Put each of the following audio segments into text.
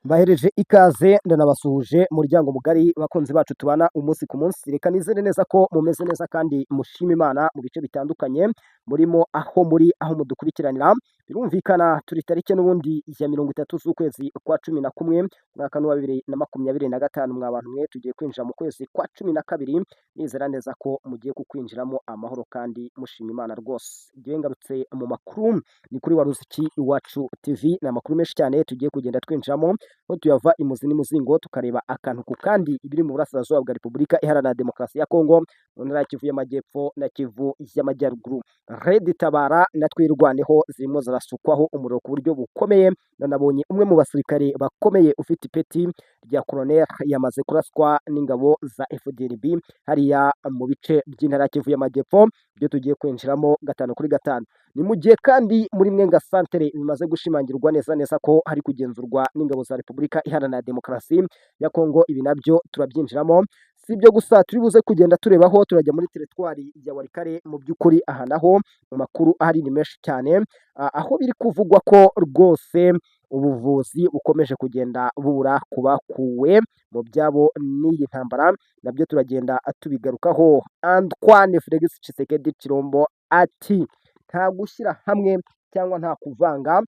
Mbahereje ikaze, ndanabasuhuje muryango mugari, bakunzi bacu tubana umunsi ku munsi. Reka nizere neza ko mumeze neza kandi mushima Imana mu bice bitandukanye murimo, aho muri, aho mudukurikiranira. Birumvikana turi tariki n'ubundi ya 30 z'ukwezi kwa 11, umwaka wa 2025. Mwa bantu mwe, tugiye kwinjira mu kwezi kwa 12. Nizera neza ko mugiye kukwinjiramo amahoro kandi mushima Imana rwose. Ngewe ngarutse mu makuru, ni kuri Waruziki Iwacu TV. Ni amakuru menshi cyane tugiye kugenda twinjiramo, aho tuyava imuzi n'imuzingo, tukareba akantu ku kandi ibiri mu burasirazuba bwa Repubulika Iharanira Demokarasi ya Kongo, mu ntara ya Kivu y'Amajyepfo na Kivu y'Amajyaruguru. Red Tabara na Twirwaneho zirimo zirasukwaho umuriro ku buryo bukomeye. Nanabonye umwe mu basirikare bakomeye ufite ipeti rya colonel yamaze kuraswa n'ingabo za FDNB hariya mu bice by'intara ya Kivu y'Amajyepfo, ibyo tugiye kwinjiramo gatanu kuri gatanu. Ni mu gihe kandi muri Mwenga Santere bimaze gushimangirwa neza neza ko hari kugenzurwa n'ingabo za Repubulika Iharanira Demokarasi ya Kongo. Ibi nabyo turabyinjiramo. Si ibyo gusa turi buze kugenda turebaho, turajya muri teritwari ya Walikale. Mu by'ukuri aha naho amakuru ahari ni menshi cyane, aho biri kuvugwa ko rwose ubuvuzi bukomeje kugenda bubura ku bakuwe mu byabo n'iyi ntambara, nabyo turagenda tubigarukaho. Antoine Felix Tshisekedi Tshilombo ati nta gushyira hamwe cyangwa nta kuvanga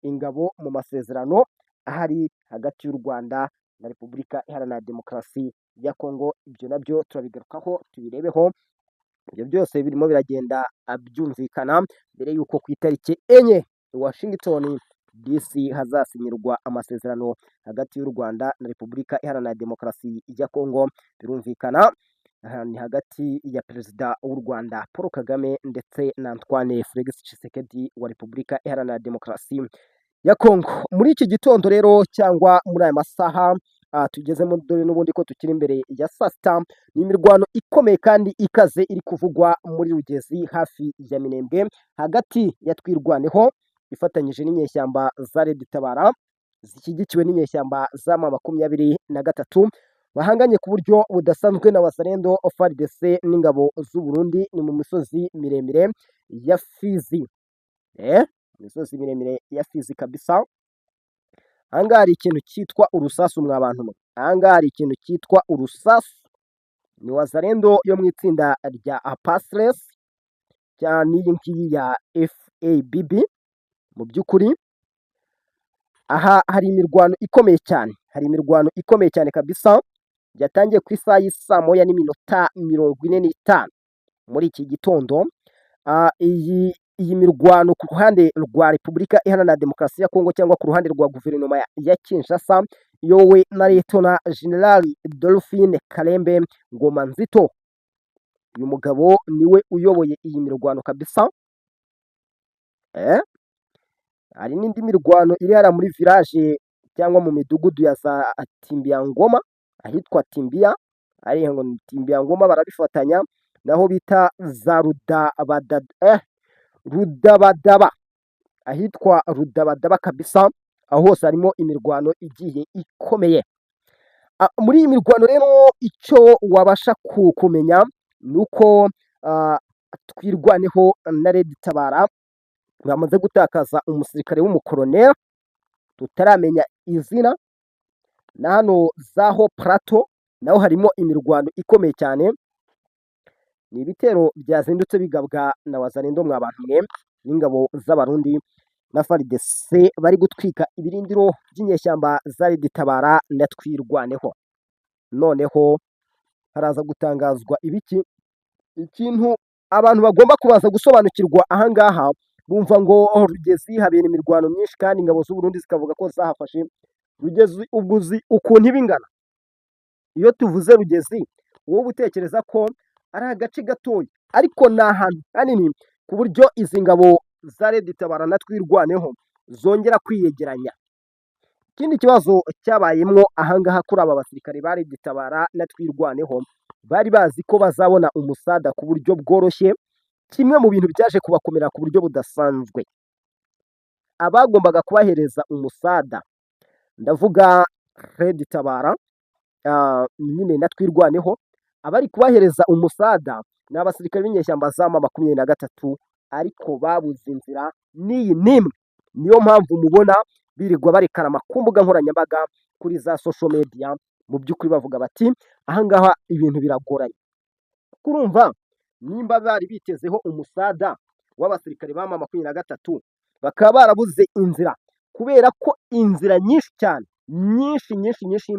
ingabo mu masezerano ahari hagati y'u Rwanda na Repubulika Iharanira Demokarasi ya Kongo. Ibyo nabyo turabigarukaho tubirebeho. Ibyo byose birimo biragenda byumvikana mbere y'uko ku itariki 4 i Washington DC hazasinyirwa amasezerano hagati y'u Rwanda na Repubulika Iharanira Demokarasi ya Kongo. Birumvikana aha ni hagati ya Perezida w'u Rwanda Paul Kagame ndetse na Antoine Felix Tshisekedi wa Repubulika Iharanira Demokarasi ya Kongo. Muri iki gitondo rero cyangwa muri aya masaha tugezemo, dore n'ubundi ko tukiri imbere ya saa sita, ni imirwano ikomeye kandi ikaze iri kuvugwa muri Rugezi hafi ya Minembwe, hagati ya Twirwaneho ifatanyije n'inyeshyamba za Red Tabara zishyigikiwe n'inyeshyamba za M23, bahanganye ku buryo budasanzwe na Wazalendo, FARDC n'ingabo z'u Burundi. Ni mu misozi miremire ya Fizi, imisozi miremire ya Fizi kabisa. Ahangaha hari ikintu cyitwa urusasu, mwa bantu mwe, ahangaha hari ikintu cyitwa urusasu. Ni Wazalendo yo mu itsinda rya Apasres n'iyi ngiyi ya FABB. Mu by'ukuri aha hari imirwano ikomeye cyane, hari imirwano ikomeye cyane kabisa, yatangiye ku isaha y'isaa 1:45 muri iki gitondo. Iyi mirwano ku ruhande rwa Repubulika Iharanira Demokarasi ya Kongo cyangwa ku ruhande rwa guverinoma ya Kinshasa iyobowe na Liyetona Jenerali Dolphine Kalembe Ngoma Nzito, uyu mugabo niwe uyoboye iyi mirwano kabisa. Hari n'indi mirwano iri hariya muri village cyangwa mu midugudu ya za Timbiyangoma, ahitwa Timbiya, ariya ngo ni Timbiyangoma barabifatanya, naho bita za Rudabadaba, ahitwa Rudabadaba kabisa. Aho hose harimo imirwano igiye ikomeye. Muri iyi mirwano rero, icyo wabasha kumenya ni uko Twirwaneho na Red Tabara bamaze gutakaza umusirikare w'umukoroneri tutaramenya izina. Na hano zaho Plateau naho harimo imirwano ikomeye cyane. Ni ibitero byazindutse bigabwa na Wazalendo, mwa bantu mwe, n'ingabo z'Abarundi na FARDC, bari gutwika ibirindiro by'inyeshyamba za Red Tabara na Twirwaneho. Noneho haraza gutangazwa ibiki? Ikintu abantu bagomba kubanza gusobanukirwa ahangaha, bumva ngo Rugezi habera imirwano myinshi kandi ingabo z'u Burundi zikavuga ko zahafashe. Rugezi ubwo uzi ukuntu iba ingana? Iyo tuvuze Rugezi wowe utekereza ko ari agace gatoya, ariko ni ahantu hanini ku buryo izi ngabo za Red Tabara na Twirwaneho zongera kwiyegeranya. Ikindi kibazo cyabayemwo ahangaha kuri aba basirikare ba Red Tabara na Twirwaneho, bari bazi ko bazabona umusada ku buryo bworoshye. Kimwe mu bintu byaje kubakomera ku buryo budasanzwe, abagombaga kubahereza umusada, ndavuga Red Tabara nyine na Twirwaneho, abari kubahereza umusada ni abasirikare b'inyeshyamba za M23, ariko babuze inzira n'iyi n'imwe. Niyo mpamvu mubona Birirwa barekarama ku mbuga nkoranyambaga, kuri za social media, mu by'ukuri bavuga bati: "Ahangaha ibintu biragoranye." Kurumva nimba bari bitezeho umusada w'abasirikare ba M23, bakaba barabuze inzira, kubera ko inzira nyinshi cyane, nyinshi, nyinshi, nyinshi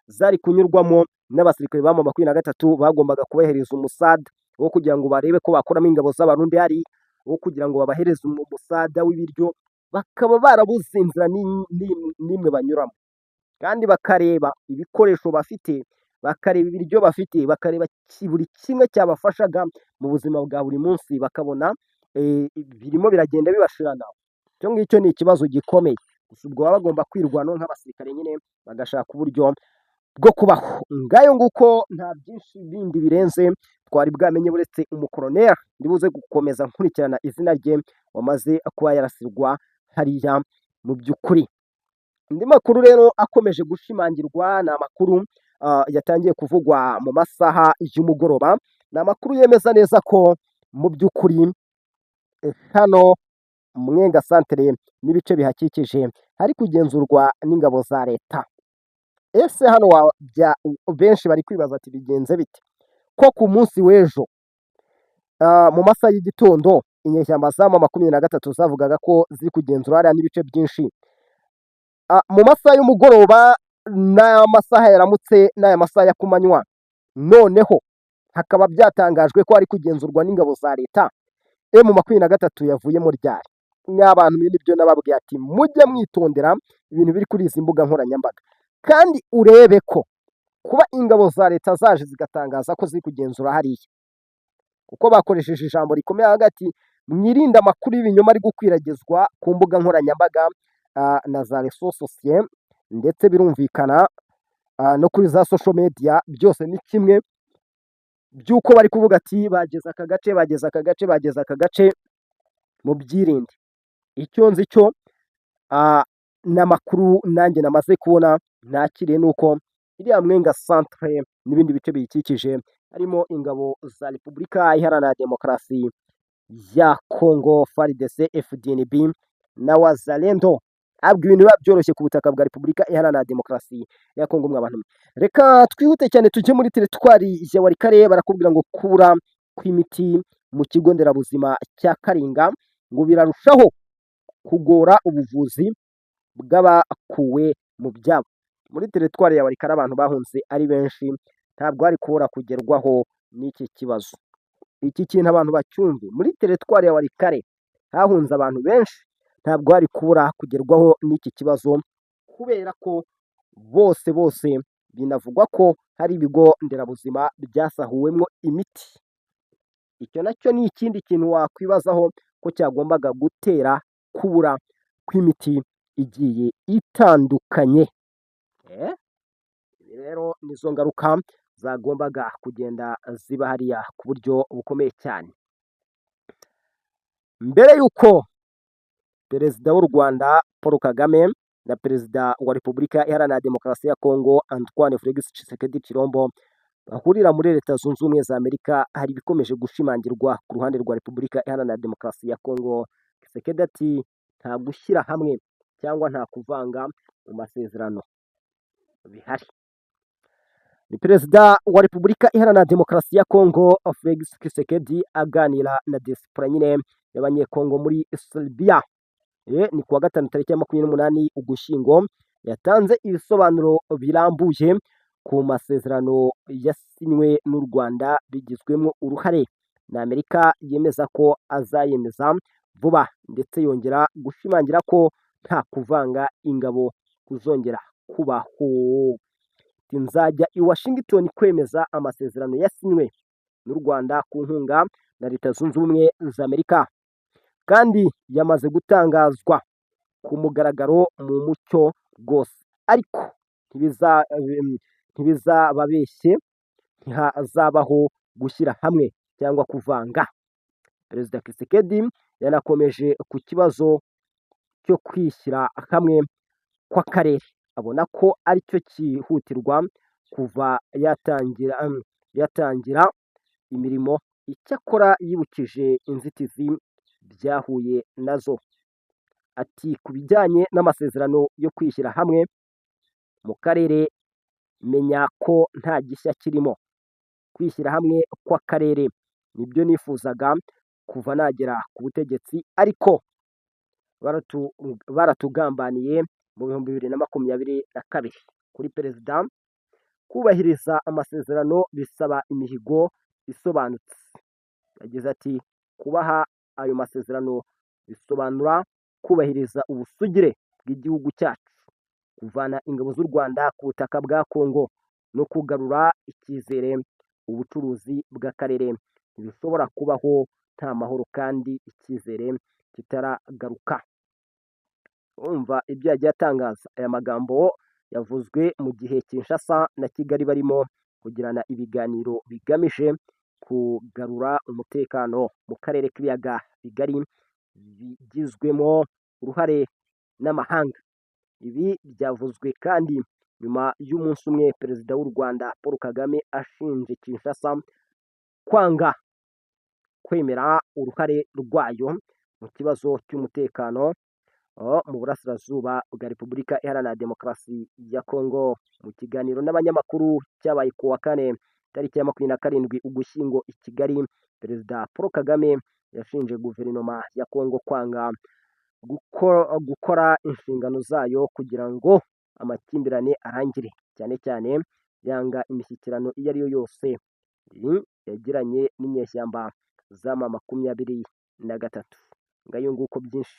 zari kunyurwamo n'abasirikare ba M23 bagombaga kubahereza umusada wo kugira ngo barebe ko bakuramo ingabo z'Abarundi, hari wo kugira ngo babahereze umusada w'ibiryo, bakaba barabuze inzira n'imwe banyuramo, kandi bakareba ibikoresho bafite, bakareba ibiryo bafite, bakareba buri kimwe cyabafashaga mu buzima bwa buri munsi, bakabona birimo biragenda bibashirana. Icyo ngicyo ni ikibazo gikomeye. Gusa ubwo baba bagomba kwirwanaho nk'abasirikare nyine, bagashaka uburyo bwo kubaho. Ngayo nguko, nta byinshi bindi birenze twari bwamenye, uretse umukoroneri ndibuze gukomeza nkurikirana izina rye, wamaze kuba yarasirwa hariya mu by'ukuri. Andi makuru rero akomeje gushimangirwa ni amakuru yatangiye kuvugwa mu masaha y'umugoroba, ni amakuru yemeza neza ko mu by'ukuri hano Mwenga santere n'ibice bihakikije hari kugenzurwa n'ingabo za leta. Ese hano benshi bari kwibaza ati: "Bigenze bite ko ku munsi w'ejo mu masaha y'igitondo inyeshyamba za M23 zavugaga ko ziri kugenzura hariya n'ibice byinshi, mu masaha y'umugoroba n'aya masaha yaramutse n'aya masaha ya kumanywa noneho hakaba byatangajwe ko hari kugenzurwa n'ingabo za leta? M23 yavuyemo ryari?" Mw'abantu, nibyo nababwiye ati: "Mujye mwitondera ibintu biri kuri izi mbuga nkoranyambaga." Kandi urebe ko kuba ingabo za leta zaje zigatangaza ko ziri kugenzura hariya, kuko bakoresheje ijambo rikomeye hagati: "Mwirinde amakuru y'ibinyoma ari gukwiragizwa ku mbuga nkoranyambaga na za réseaux sociaux." Ndetse birumvikana no kuri za social media byose ni kimwe, by'uko bari kuvuga ati: "Bageze aka gace, bageze aka gace, bageze aka gace, mubyirinde." Icyo nzi cyo n'amakuru nanjye namaze kubona nakiriye ni uko iriya Mwenga centre n'ibindi bice biyikikije harimo ingabo za Repubulika Iharanira Demokarasi ya Kongo, FARDC, FDNB na Wazalendo. Ntabwo ibintu biba byoroshye ku butaka bwa Repubulika Iharanira Demokarasi ya Kongo. Mwa bantu, reka twihute cyane tujye muri teritwari ya Walikale. Barakubwira ngo kubura kw'imiti mu kigo nderabuzima cya Karinga ngo birarushaho kugora ubuvuzi bw'abakuwe mu byabo. Muri teritwari ya Walikale abantu bahunze ari benshi, ntabwo hari kubura kugerwaho n'iki kibazo. Iki kintu abantu bacyumve: muri teritwari ya Walikale hahunze abantu benshi, ntabwo hari kubura kugerwaho n'iki kibazo, kubera ko bose bose binavugwa ko hari ibigo nderabuzima byasahuwemo imiti. Icyo nacyo ni ikindi kintu wakwibazaho ko cyagombaga gutera kubura kw'imiti igiye itandukanye. Ibi rero nizo ngaruka zagombaga kugenda ziba hariya ku buryo bukomeye cyane. Mbere y'uko Perezida w'u Rwanda Paul Kagame na Perezida wa Repubulika Iharanira Demokarasi ya Kongo Antoine Felix Tshisekedi Tshilombo bahurira muri Leta Zunze Ubumwe za Amerika, hari ibikomeje gushimangirwa ku ruhande rwa Repubulika Iharanira Demokarasi ya Kongo. Tshisekedi ati: "Nta gushyira hamwe cyangwa nta kuvanga mu masezerano bihari." Ni Perezida wa Repubulika Iharanira Demokarasi ya Kongo Felix Tshisekedi aganira na diaspora nyine y'Abanyekongo muri Serbia. Ni kuwa gatanu tariki ya 28 Ugushyingo, yatanze ibisobanuro birambuye ku masezerano yasinywe n'u Rwanda bigizwemo uruhare na Amerika, yemeza ko azayemeza vuba, ndetse yongera gushimangira ko nta kuvanga ingabo kuzongera kubaho. "Nzajya i Washington kwemeza amasezerano yasinywe n'u Rwanda ku nkunga na Leta Zunze Ubumwe za Amerika, kandi yamaze gutangazwa ku mugaragaro mu mucyo rwose, ariko ntibizababeshye, ntihazabaho gushyira hamwe cyangwa kuvanga." Perezida Tshisekedi yanakomeje ku kibazo cyo kwishyira hamwe kw'akarere, abona ko aricyo cyihutirwa kuva yatangira imirimo. Icyakora yibukije inzitizi byahuye nazo. Ati ku bijyanye n'amasezerano yo kwishyira hamwe mu karere, menya ko nta gishya kirimo. Kwishyira hamwe kw'akarere nibyo nifuzaga kuva nagera ku butegetsi, ariko baratugambaniye mu 2022. Kuri perezida, kubahiriza amasezerano bisaba imihigo isobanutse. Yagize ati kubaha ayo masezerano bisobanura kubahiriza ubusugire bw'igihugu cyacu, kuvana ingabo z'u Rwanda ku butaka bwa Kongo no kugarura icyizere. Ubucuruzi bw'akarere ntibishobora kubaho nta mahoro kandi icyizere kitaragaruka. Urumva ibyo yagiye atangaza. Aya magambo yavuzwe mu gihe Kinshasa na Kigali barimo kugirana ibiganiro bigamije kugarura umutekano mu karere k'ibiyaga bigari bigizwemo uruhare n'amahanga. Ibi byavuzwe kandi nyuma y'umunsi umwe perezida w'u Rwanda Paul Kagame ashinje Kinshasa kwanga kwemera uruhare rwayo mu kibazo cy'umutekano mu burasirazuba bwa Repubulika Iharanira Demokarasi ya Kongo. Mu kiganiro n'abanyamakuru cyabaye ku wa kane tariki ya 27 Ugushyingo i Kigali, perezida Paul Kagame yashinje guverinoma ya Kongo kwanga gukora inshingano zayo kugira ngo amakimbirane arangire, cyane cyane yanga imishyikirano iyo ari yo yose yagiranye n'inyeshyamba za M23. Ngayo nguko byinshi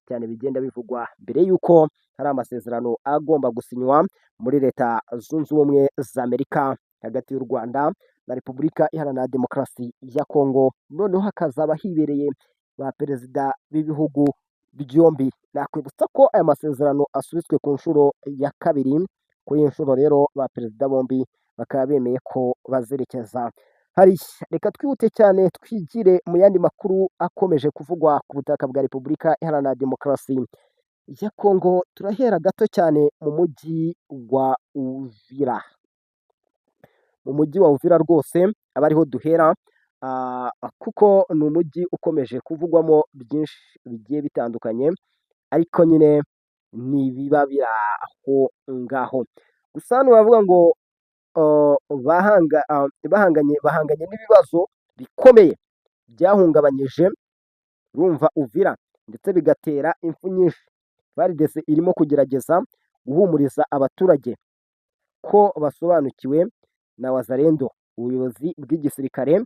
cyane bigenda bivugwa mbere y'uko hari amasezerano agomba gusinywa muri Leta Zunze Ubumwe za Amerika hagati y'u Rwanda na Repubulika Iharanira Demokarasi ya Kongo, noneho hakazaba hibereye ba perezida b'ibihugu byombi. Nakwibutsa ko aya masezerano asubitswe ku nshuro ya kabiri. Kuri iyi nshuro rero ba perezida bombi bakaba bemeye ko bazerekeza hariya. Reka twihute cyane twigire mu yandi makuru akomeje kuvugwa ku butaka bwa Repubulika Iharanira Demokarasi ya Kongo. Turahera gato cyane mu mujyi wa Uvira. Mu mujyi wa Uvira rwose aba ariho duhera, kuko ni umujyi ukomeje kuvugwamo byinshi bigiye bitandukanye, ariko nyine ntibiba biri aho ngaho. Gusa hano baravuga ngo bahanganye n'ibibazo bikomeye byahungabanyije urumva Uvira ndetse bigatera impfu nyinshi. FARDC irimo kugerageza guhumuriza abaturage ko basobanukiwe na Wazalendo. Ubuyobozi bw'igisirikare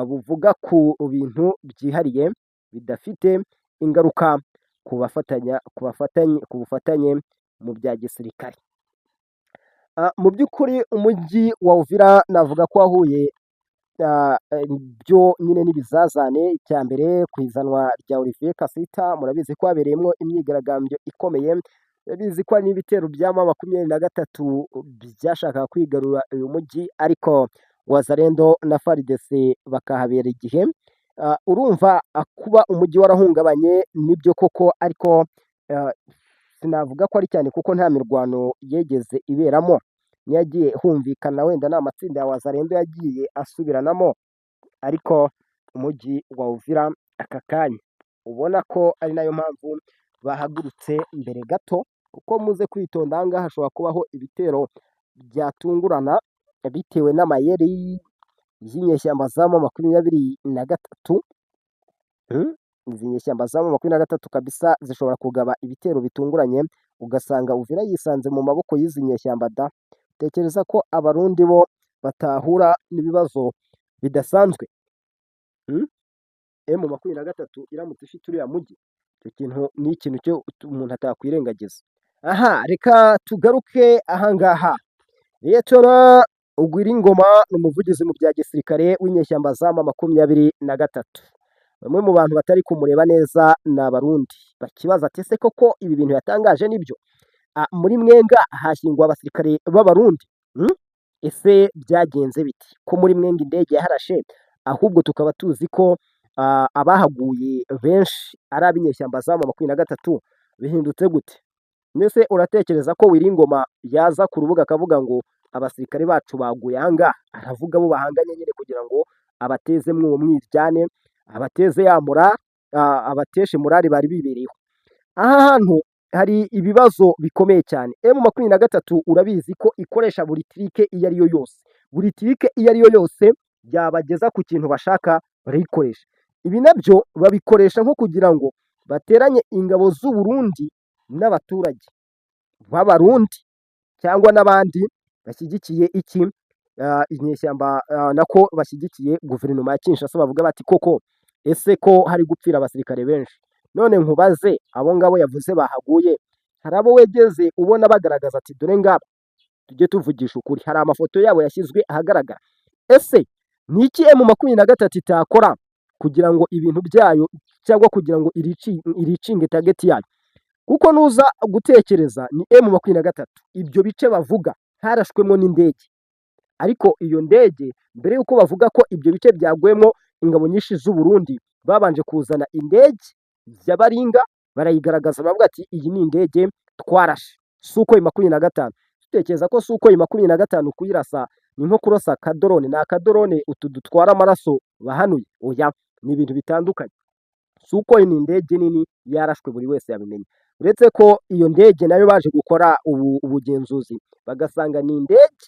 buvuga ku bintu byihariye bidafite ingaruka ku bafatanya ku bafatanye ku bufatanye mu bya gisirikare. Mu by'ukuri umujyi wa Uvira navuga ko wahuye byo nyine n'ibizazane. Icya mbere, ku izanwa rya Olivier Kasita, murabizi ko habereyemo imyigaragambyo ikomeye, murabizi ko hari n'ibitero bya M23 byashakaga kwigarura uyu mujyi, ariko Wazalendo na FARDC bakahabera igihe. Urumva kuba umujyi warahungabanye nibyo koko, ariko sinavuga ko ari cyane kuko nta mirwano yegeze iberamo. Niyagiye humvikana wenda ni amatsinda ya Wazalendo yagiye asubiranamo, ariko umujyi wa Uvira aka kanya ubona ko ari nayo mpamvu bahagurutse mbere gato, kuko muze kwitonda aha ngaha hashobora kubaho ibitero byatungurana bitewe n'amayeri y'inyeshyamba za M23. Izi nyeshyamba za M23 kabisa zishobora kugaba ibitero bitunguranye, ugasanga Uvira yisanze mu maboko y'izi nyeshyamba da. Tekereza ko Abarundi bo batahura n'ibibazo bidasanzwe. M23 iramutse ifite uriya mujyi, icyo kintu ni ikintu cyo umuntu atakwirengagiza. Aha reka tugaruke aha ngaha. Liyetona Ugwiringoma ni umuvugizi mu bya gisirikare w'inyeshyamba za M23. Bamwe mu bantu batari kumureba neza ni Abarundi, bakibaza ati ese koko ibi bintu yatangaje nibyo? Muri Mwenga hashyingwa abasirikare b'Abarundi? Ese byagenze biti ko muri Mwenga indege yaharashe, ahubwo tukaba tuzi ko abahaguye benshi ari ab'inyeshyamba za M23, bihindutse gute? Mbese uratekereza ko Wiringoma yaza ku rubuga akavuga ngo abasirikare bacu baguye aha ngaha? Aravuga abo bahanganye nyine kugira ngo abateze uwo mwiryane, abateze ya mura, abateshe morale bari bibereyeho. Aha hantu hari ibibazo bikomeye cyane. M23 urabizi ko ikoresha buri trick iyo ari yo yose, buri trick iyo ari yo yose yabageza ku kintu bashaka barayikoresha. Ibi nabyo babikoresha nko kugira ngo bateranye ingabo z'u Burundi n'abaturage b'Abarundi cyangwa n'abandi bashyigikiye iki inyeshyamba, nako bashyigikiye guverinoma ya Kinshasa, bavuga bati: "Koko ese ko hari gupfira abasirikare benshi?" None nkubaze, abo ngabo yavuze bahaguye, hari abo wegeze ubona bagaragaza ati: "Dore ngaba"? Tujye tuvugisha ukuri, hari amafoto yabo yashyizwe ahagaragara? Ese ni iki M23 itakora kugira ngo ibintu byayo cyangwa kugira ngo iricinge target yayo? Kuko nuza gutekereza, ni M23, ibyo bice bavuga harashwemo n'indege, ariko iyo ndege, mbere y'uko bavuga ko ibyo bice byagwemo ingabo nyinshi z'u Burundi, babanje kuzana indege ya Baringa barayigaragaza, baravuga ati: "Iyi ni indege twarashe Sukhoi 25." Dutekereza ko Sukhoi 25 kuyirasa ni nko kurasa akadrone. Ni akadrone utu dutwara amaraso bahanuye? Oya, ni ibintu bitandukanye. Sukhoi ni indege nini, yarashwe buri wese yabimenya, uretse ko iyo ndege nayo baje gukora ubu ubugenzuzi bagasanga ni indege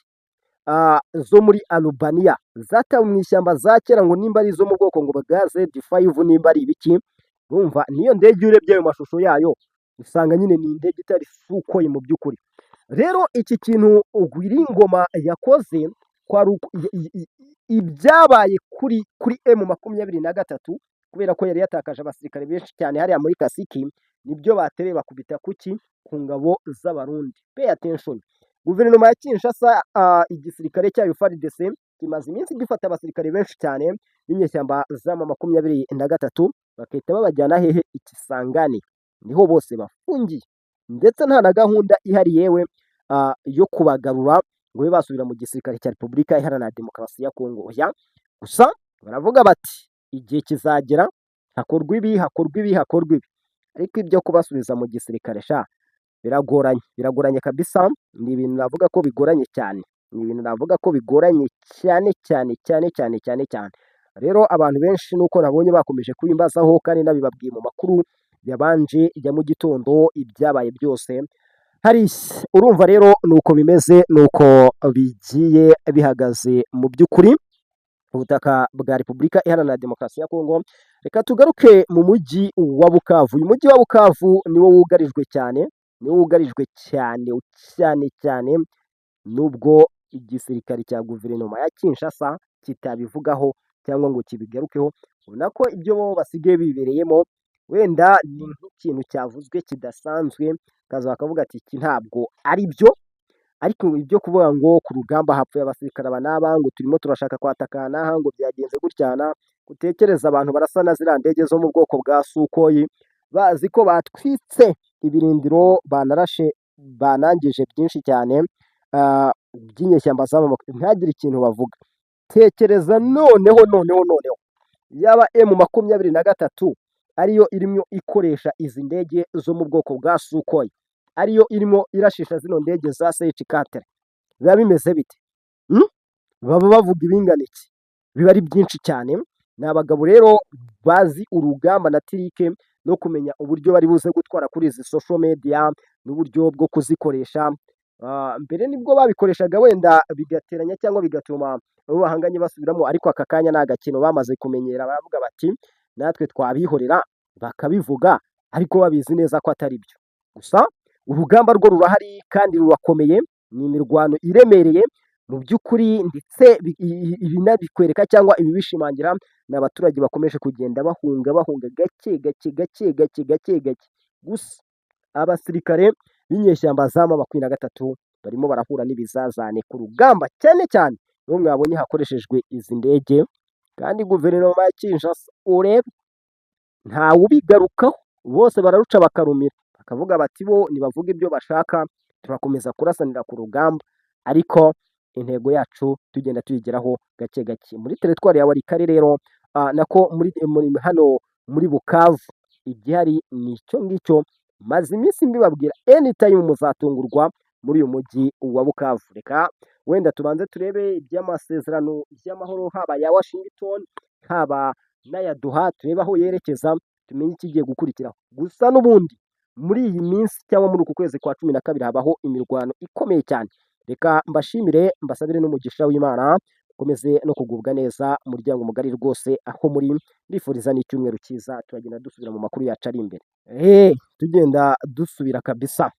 zo muri Albania zatawe mu ishyamba za kera, ngo nimba ari izo mu bwoko ngo bwa Z5, nimba ari ibiki. Urumva niyo ndege, iyo urebye ayo mashusho yayo usanga nyine ni indege itari Sukhoi mu by'ukuri. Rero iki kintu Ngoma yakoze kwari ibyabaye kuri M23, kubera ko yari yatakaje abasirikare benshi cyane hariya muri Kasiki, nibyo batereye bakubita kuki? Ku ngabo z'Abarundi. Pay attention, guverinoma ya Kinshasa, igisirikare cyayo FARDC kimaze iminsi gifata abasirikare benshi cyane b'inyeshyamba za M23, bagahita babajyana hehe? I Kisangani niho bose bafungiye, ndetse nta na gahunda ihari yewe yo kubagarura ngo babe basubira mu gisirikare cya Repubulika Iharanira Demokarasi ya Kongo. Oya, gusa baravuga bati igihe kizagera hakorwa ibi, hakorwa ibi, hakorwa ibi, ariko ibyo kubasubiza mu gisirikare sha biragoranye, biragoranye kabisa. Ni ibintu navuga ko bigoranye cyane, ni ibintu navuga ko bigoranye cyane cyane cyane cyane cyane cyane. Rero abantu benshi nuko nabonye bakomeje kubimbazaho, kandi nabibabwiye mu makuru yabanje ya mu gitondo, ibyabaye byose hari. Urumva rero nuko bimeze, nuko bigiye bihagaze mu by'ukuri ubutaka bwa Repubulika Iharanira Demokarasi ya Kongo. Reka tugaruke mu mujyi wa Bukavu. Uyu mujyi wa Bukavu niwo wugarijwe cyane, niwo wugarijwe cyane cyane cyane, nubwo igisirikare cya guverinoma ya Kinshasa kitabivugaho cyangwa ngo kibigarukeho. Ubona ko ibyo bo basigaye bibereyemo, wenda ni nk'ikintu cyavuzwe kidasanzwe, bakaza bakavuga ati: "Iki ntabwo ari byo." Ariko ibyo kuvuga ngo ku rugamba hapfuye abasirikare aba n'aba, ngo turimo turashaka kwataka n'aha, ngo byagenze gutyana, utekereza abantu barasa na ziriya ndege zo mu bwoko bwa Sukhoi, bazi ko batwitse ibirindiro, banarashe, banangije byinshi cyane by'inyeshyamba zabo, ntihagire ikintu bavuga. Tekereza noneho noneho noneho yaba M23 ariyo irimo ikoresha izi ndege zo mu bwoko bwa Sukhoi, ariyo irimo irashisha zino ndege za CH-4, biba bimeze bite? Baba bavuga ibingana iki? Biba ari byinshi cyane. Ni abagabo rero bazi urugamba na trick no kumenya uburyo bari buze gutwara kuri izi social media n'uburyo bwo kuzikoresha. Mbere nibwo babikoreshaga wenda bigateranya cyangwa bigatuma abo bahanganye basubiramo, ariko aka kanya ni agakino bamaze kumenyera. Baravuga bati: "Natwe twabihorera bakabivuga," ariko babizi neza ko atari byo. Gusa urugamba rwo rurahari kandi rurakomeye, ni imirwano iremereye mu by'ukuri, ndetse ibinabikwereka cyangwa ibibishimangira ni abaturage bakomeje kugenda bahunga, bahunga gake gake gake gake gake gake. Gusa abasirikare b'inyeshyamba za M23 barimo barahura n'ibizazane ku rugamba, cyane cyane niho mwabonye hakoreshejwe izi ndege, kandi guverinoma ya Kinshasa urebe ntawubigarukaho, bose bararuca bakarumira, bakavuga bati: "Bo nibavuga ibyo bashaka, turakomeza kurasanira ku rugamba, ariko intego yacu tugenda tuyigeraho gake gake." Muri teritwari ya Walikale rero, nako muri hano muri Bukavu, igihari ni icyo ngicyo maze iminsi mbibabwira. Anytime muzatungurwa muri uyu mujyi wa Bukavu. Reka wenda tubanze turebe iby'amasezerano y'amahoro, haba aya Washington, haba n'aya Doha, turebe aho yerekeza, tumenye ikigiye gukurikiraho. Gusa n'ubundi Muri iyi minsi cyangwa muri uku kwezi kwa 12 habaho imirwano ikomeye cyane. Reka mbashimire, mbasabire n'umugisha w'Imana, mukomeze no kugubwa neza, umuryango mugari rwose aho muri, mbifuriza n'icyumweru cyiza. Turagenda dusubira mu makuru yacu ari imbere. Tugenda dusubira kabisa.